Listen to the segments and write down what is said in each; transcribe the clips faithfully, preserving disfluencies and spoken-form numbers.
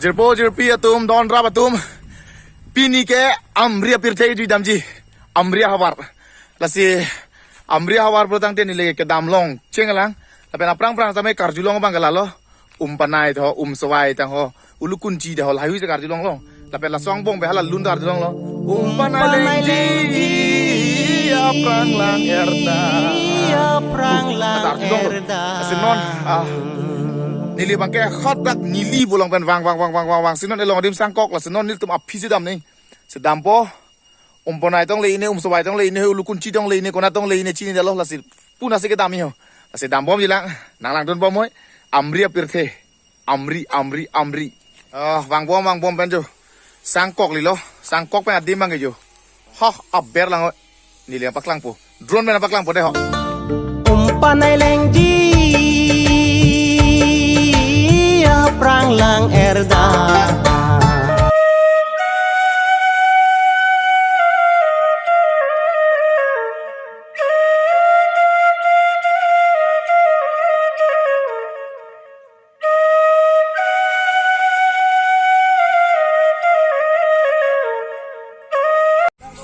Jirpo jirpi atum, don rap atum. Pini ke Amri apirthe kejui damji. Amri ahavar. Lasi Amri ahavar pulo tangte neli kedam long chenglang. Lapen aphrang phrang sampai karjulong abang ke lalo. Umpanai tho, Umswai tang ho, Ulukunchi tang ho, lahai hui si karjulong long. Lapen laso angbong pen hala lun ta karjulong long. Umpanai lengji, aphrang lang erda. Aphrang lang erda. Lasi non, ah, neli abang ke hadak neli bolong pen vang, vang, vang. Si non elong adim sangkok, lasi non nelitum aphi si dam nang. Si dampo, Umpanai tong le-ine, Umswai tong le-ine, Ulukunchi tong le-ine, konat tong le-ine chinidetlo, lasi puna si kedam ho. Lasi dambomji lang, nang langdunbom hoi, Amri apirthe. Amri, Amri, Amri. Ah, vangbom, vangbom pen jo. Sangkok lilo, sangkok pen adim abang ke jo. Hah, aber lang hoi. Neli nangpaklangpo. Drone pen nangpaklangpo dei ho. Umpanai lengji, aphrang lang erda.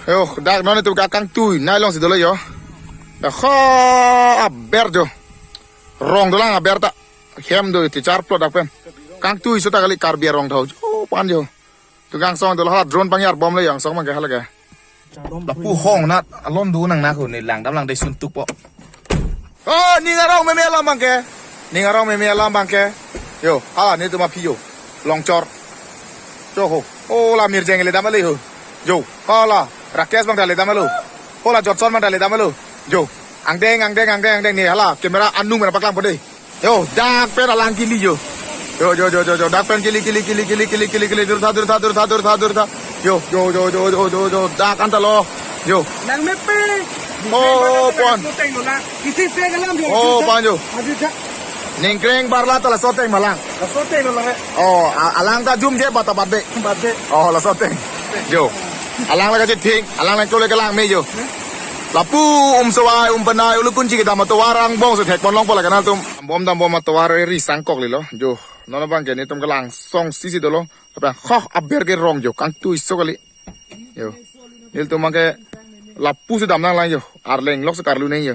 Yo, dak non itum ke kangtui, nai along si dolo yo. Dak ho aber jo. Rong dolang aber ta. Hem do iti charplot dak pen. Kangtui so ta kali Karbi arong tho. Jo pan jo. Tu kangsong dolo ha drone pangyarbomlo yo, angsong abang ke hala ke. Lapu hong nat alon do nang nako ne langdam lang dei suntuk po. Oh, ning arong meme alam abang ke. Ning arong meme alam abang ke. Yo, hala netum aphi yo. Longchor. Jo ho. Oh, la Mirjeng le dam le ho. Jo, hala. Rakesh abang le dam lo. Hala Johnson abang le dam lo. Jo. Angdeng, angdeng, angdeng, angdeng ne hala. Camera anung mena paklang po dei. Yo, dak pen alang kili jo. Jo, jo, jo, jo, jo, dak pen kili, kili, kili, kili, kili, kili, kili, durtha, durtha, durtha, durtha, durtha. Jo, jo, jo, jo, jo, jo, jo, dak anta lo. Jo. Nang mepe. Oh, pon. Kisi se kalam jo. Oh, pon jo. Aju ja. Ningkreng barla ta laso ateng malang. Laso ateng lo he. Oh, a-, alang ta jum je bata bade. Bade. Oh, laso ateng. Jo. Alang lake jething, alang lake chole kelang me jo. Lapu Umswai, Umpanai, Ulukunchi kedam atovar angbong si thekpon longpo lake nangtum. Dambom dambom atovar eri sangkok lilo. Jo, non abang ke netum kelangsong si si dolo. Tapi ho aber ke rong jo, kangtui so kali. Jo. Nelitum abang ke lapu si dam nanglang jo. Arleng lok si karlu nang jo.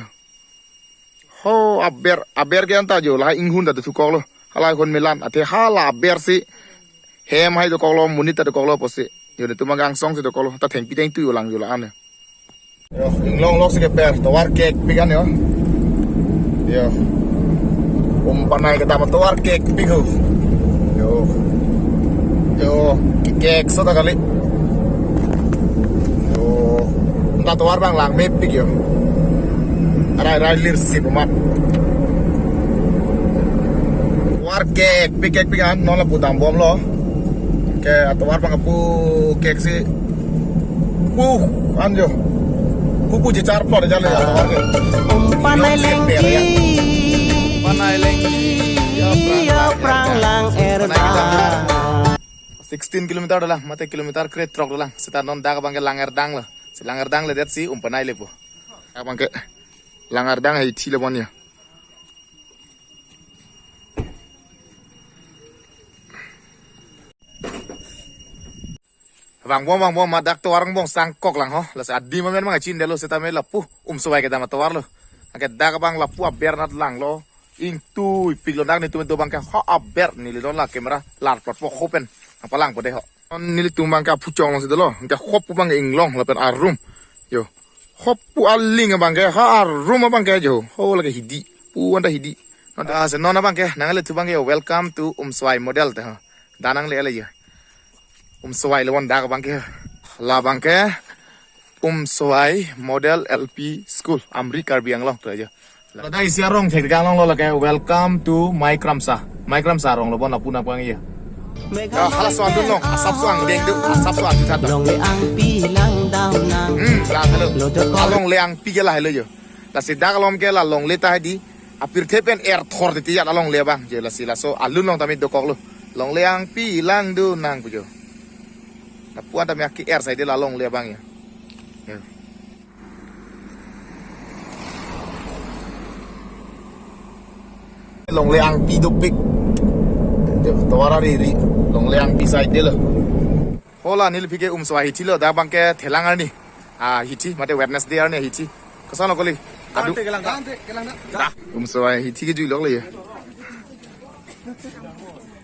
Ho aber, aber ke anta jo, lahai inghun ta dokoklo. Halahai hon melan, athe hala aber si hem hai dokoklo, monit ta dokoklo pusi. Jo netum abang ke angsong si dokoklo, ta thengpi thengtui olang jo la-an. Yo, inglong lok si keber, tovar kekpik an yo. Yo. Umpanai kedam atovar kekpik ho. Yo. Yo, kek so ta kali. Yo. Anta tovar abang lang mepik yo. Arai arai lir si pemat. Tovar kekpik kekpik an, non lapu dambomlo. Ke atovar abang pu kek si. Pu, an jo. Pu pu je charplot jale atovar ke. Umpanai lengji. Umpanai lengji. Aphrang lang erda. Sixteen kilometer dolang, mate kilometer kre throk dolang. Seta non dak abang ke Langerdang lo. Si Langerdang ledet si Umpanai lepo. Abang ke Langerdang hai thi le bon ya. Vangbom, vangbom, ma dak tovar angbong sangkok lang ho. Lasi adim amen abang chinidetlo, seta me lapu Umswai kedam atovar lo. Anke dak abang lapu aber nat langlo. Ingtuipiklo, dak netum do abang ke ho aber, neli do la camera larplotpo ho pen. Nangpalangpo dei ho. Nelitum abang ke aphuchong along si dolo. Anke hop pu abang ke inglong lapen arum. Jo. Hop pu aling abang ke, ha arum abang ke jo. Ho lake hidi. Pu anta hidi. Ah, si non abang ke, nanglitum abang ke, welcome to Umswai Model te ha. Dak nangle le jo. Umswai le bon dak abang ke. La abang ke Umswai Model L P School, Amri Karbi Anglong tu aja. Ladak isi arong thek gang long lo lake, welcome to Maikramsa. Maikramsa arong lo bon lapu nangpang ya. Ya, hala so andun long, asap so angdeng tu, asap so adi thata. Longle angpi lang dam nang. Hmm, lang helo. Lo dokok. Alongle angpi ke lahelo jo. Lasi dak alom ke la longle ta hedi. Apirthe pen er thor titi ya la longle abang. Jo lasi laso alun long tame dokoklo. Longle angpi lang dun nang pu jo. Lapu anta me aki er sai de la longle abang ya. Ya. Longle angpi dopik. Tovar ari ri longle angpi side delo. Hola neli pike Umsowa hithi lo, dak abangke thelang arni. Ah, hithi mate Wednesday arni hithi. Koson lo kali? Adu. Umsowa hithi kejui lok le.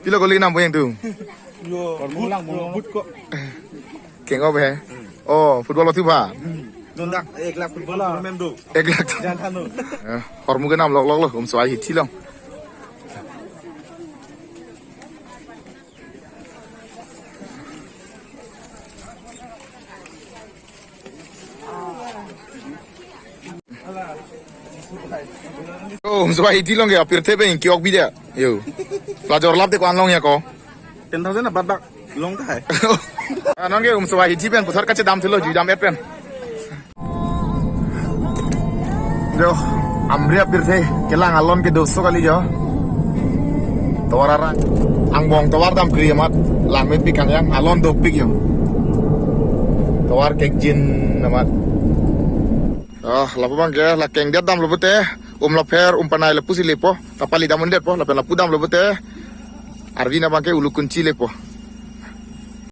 Pilo kali nam boyang tu. Yo, but, but ko. Keng ob he. Oh, football lo tu ba. Don dak ek lakh football tournament do. Ek lakh. Jan thano. Eh, hormu ke nam lok lok lo, Umsowa hithi long. Oh, Umsowa hithi long ya, pirthe pen kiok bidia. Yo. Lajor lap de ko-an long ya ko. Ten thousand abat bak long ta hai. Anon ke Umsowa hithi pen puthot kachedam thelo, jui dam et pen. Jo, Amri apirthe kelang alon kedo so kali jo. Tovar arang. Angbong tovar dam kri amat, langmepik kangyang, alon dopik jo. Tovar kekjin amat. Ah, lapu abangke la kengdet damlo pute, um lapher, um panai lapusi lepo, ta pali dam undetpo, lapen lapu damlo pute. Arvin abangke Ulukunchi lepo.